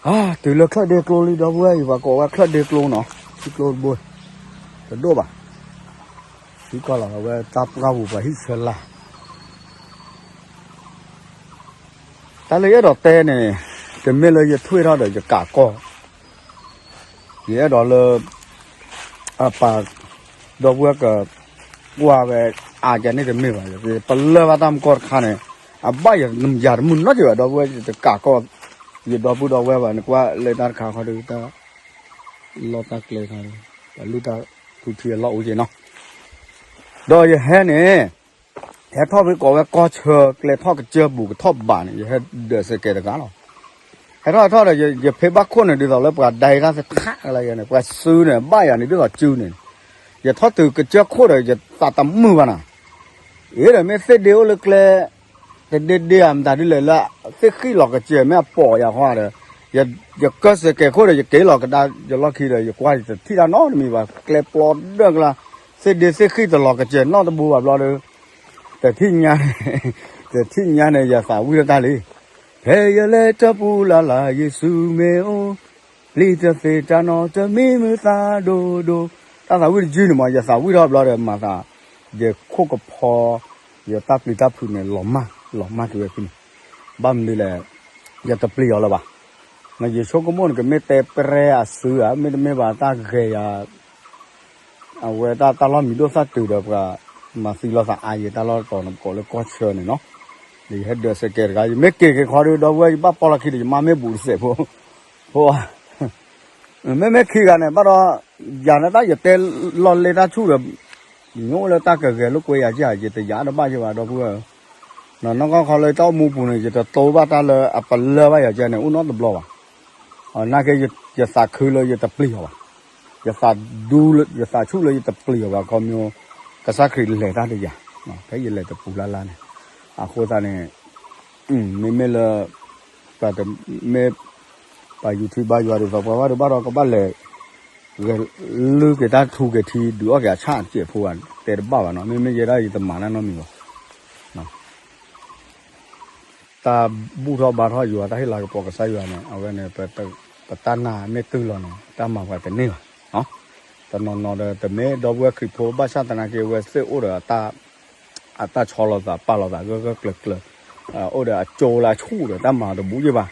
အါ တုၤလၢချၢၣ်ဒ့ကျိလံ ဒီပုၢ်ဝဲၢ်အံၤ ပှၤကိးဝဲချၢၣ်ဒ့ကျိနီၤ, ထံကျိတဘိ, တဒိၣ်ဘၣ်, သံကွၢ်လီၤဝဲတၢ်ပှၢ်ပူၤပှၤဟံၣ်ဆၢလၢ် တၢ်လၢယအဲၣ်ဒိးတဲန့ၣ်, တမ့ၢ်လၢယထွံၣ်ထီၣ်ဒီးယကးကီၢ်, ယအဲၣ်ဒိးလၢ အပာ် ဒီပုၢ်ဝဲၢ်က ကွၢ်ဝဲအါကန့ၣ်တမ့ၢ်ဘၣ်, ပလၢၢ်ဘၣ်တၢ်မကီၢ်တခါန့ၣ်, အဘၣ်ယၤတမုာ်နီတစဲးဘၣ် ဒီပုၢ်ဝဲၢ် ယတကးကီၢ်, ယဒီပုၢ်ဒီဝဲၢ်ဘၣ် နကွၢ်လၢတၢ်တခါဃီဒီး တၢ်လီၢ်တၢ်ကျဲခါဒီး ပလုၢ်တၢ်ထူထံအလီၢ်အိၣ်က့နီၤ, ဒီးယဟဲန့ၣ် ဟဲထီၣ်ဖဲကိးဝဲကီၢ်ဆၢ ကျဲထီၣ်ကစၢၢ်ပူၤကထီၣ်ဘးန့ၣ် ယဟဲဒၢးစဲးကဲးတဂၤလီၤ. ဟဲထီၣ်ဟဲထီၣ်ဒီး ယဖဲဘၣ်ခိၣ်န့ၣ် ဒ်သိးလၢပှၤဒဲတၢ်သထးလၢယၤန့ၣ် ပှၤစုန့ၣ် ဘၣ်ယၤန့ၣ်ဒ်သိးစုန့ၣ်, ယထီၣ်တုၤကစၢၢ်ခိၣ်ဒီး ယသးတမုာ်ဘၣ်နၤ, အ့ဒီးမ့ၢ်သ့ၣ်ဒ့အိၣ်လၢကျဲ တဒ့ဒ့ဧါ မတၤဒ်လဲၣ်လၢ သ့ၣ်ဃံၣ်လီၤကစၢၢ် မ့ၢ်အပိာ်ယၤဃီဒီး ယကၢၢ်စဲးကဲးခိၣ်ဒီး ယက့ၤလီၤကဒါယလီၢ်ခံဒီး ယကွၢ်ယတထံၣ်တၢ်နီတမံၤဘၣ် ကျဲပျီဒၢၣ်ကျါ, သ့ၣ်ဒ့သ့ၣ်ဃံၣ်တလီၤကစၢၢ်နီတဘိဘၣ်ဘျီဒီး တထံၣ်ညါန့ၣ်, တထံၣ်ညါန့ၣ် ယသးဝံၣ်ထီၣ်တၢ်လံ, ဖဲယလဲၤတပူၤလၢ်လၢ် ယ့ၣ်ၡူးမ့ၢ်အိၣ်, ပျံၤတသ့တၢ်နီတမံၤမုာ်သးဒိၣ်ဒိၣ်, တၢ်သးဝံၣ်တယုၢ်န့ၣ်မး ယသးဝံၣ်ထီၣ်ဘျီဒီး မၤသး ယခိၣ်ကဖီ ယတၢ်ပျံၤတၢ်ဖုးန့ၣ် လီၤမၢ်လီၤမၢ်က့ၤဝဲဖဲန့ၣ်, ဘၣ်မနုၤလဲၣ်, ယတပျံၤအီၤလၢၤဘၣ်, ယဆိကမိၣ်န့ၣ် ကမ့ၢ်တဲပရဲအစုဧါ မ့တမ့ၢ်ဘၣ်တၢ်ဂဲၤယၤ အဝဲတၢ်တၢ်လီၢ်မံၤဒိၣ်သၣ်တုၤဒီးပှၤ မၤသံလီၤသးအါယတၢ်လီၢ်တတီၤန့ၣ်ပကိးလၢကီၢ်ဆၢန့ၣ်နီၤ, ဒီးယဟဲဒၢးစဲးကဲးတဂၤ ယမ့ၢ်က့ၤက့ၤခီဒီး ဒီပုၢ်ဝဲၢ် ယဘၣ်ပီလီၢ်ခံဒီး ယမါမ့ၢ်ဘူးတစဲးဖိ, ဖိဧါ, မ့မ့ၢ်ခံဂၤန့ၣ် ဘၣ်ဒီး ယၤန့ၣ်တၢ်ယတဲလီၤလ့တၢ်ဆူၣ်ဒီး ယညိၣ်အိၣ်လၢတၢ်ကဂဲၤလိာ်ကွဲယၤကဲ ယတယာ်တဘၣ်ယဘၣ် ဒီပုၢ်ဝဲၢ်ဧၢ, နီၢ်နီၢ်ကီၢ်ခီလၢတၢ်အိၣ်မူပူၤန့ၣ် ယတတိဘၣ်တၢ်လၢအပလၢၢ်ဘၣ်ယၤကဲန့ၣ် အိၣ်နီတဘျီဘၣ် နာ်က့ ယသးခုလၢယတပျံၤအီၤဘၣ်, ယသးဒူ ယသးဆူၣ်လၢယတပျံၤအီၤဘၣ် ခီဖျိ ကစၢ်ခရံာ်လဲၤတၢ်ဒီးယၤ, ဖဲယလဲၤတပူၤလၢ်လၢ်န့ၣ်, အဃိသတးန့ၣ် မ့မ့ၢ်လၢ ပှၤတမ့ၢ် ပှၤ YouTube ဘါယွၤဒ်သိး ပှၤဘၣ်ဒိဘၣ်ထီၣ်ကဘၣ်လဲၤ ဂဲၤလုၢ်က့ၤတၢ်ထူက့ၤထံ ဒုးအီၣ်က့ၤအဆၣ်စဲးဖိဘၣ် တဲတဘၣ်ဘၣ်နီၤ, မ့မ့ၢ်ယဲဒၣ်ယတမၤတၢ်နီတမံၤဘၣ် တၢ်ဘူၣ်ထီၣ်ဘါထီၣ်ယွၤ တၢ်ဟ့ၣ်လၤကပီၤကစၢ်ယွၤန့ၣ် အဝဲန့ၣ် ပတၢ်နာ်မ့ၢ်တုၤလီၤန့ၣ် တၢ်မၤပှၤတန့ၢ်ဘၣ်. တနီၤနီၤဒီး တမ့ၢ်ဒီပုၢ်ဝဲၢ်ခရံာ်ဖိဘၣ်ဆၣ်သနာ်က့ အဝဲသ့ၣ်အိၣ်ဒီး အတၢ်ဆီလီၤသးပာ်လီၤသးဂၢၢ်ဂၢၢ်ကျၢၤကျၢၤ, အိၣ်ဒီးအကၠိလၢအဆူၣ်ဒီး တၢ်မၤတဘူၣ်ယဲၢ်ဘၣ်.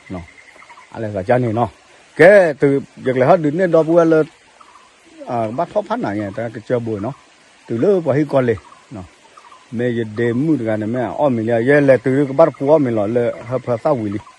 အလဲၤသးကါန့ၣ်နီၤ, ကဲ တုၤယကလဲၤဟီၣ်ဒုးနဲၣ်ဒီပုၢ်ဝဲၢ်လၢ ကဘၣ်ထီၣ်ဖးနးညါ တၢ်ကစၢၢ်ဘိနီၤ, တုၤလၢပှၤဟံၣ်ကီၢ်လ့ၤ, မ့ၢ်ယဒ့မုၣ်တဂၤန့ၣ် မ့ၢ်အီၣ်မ့ၤလံ ယဲလဲၤတုၤကဘၣ်တပူၤအီၣ်မ့ၤလီၤ လၢဟၢဖၢသၣ်ဝံၤလံ.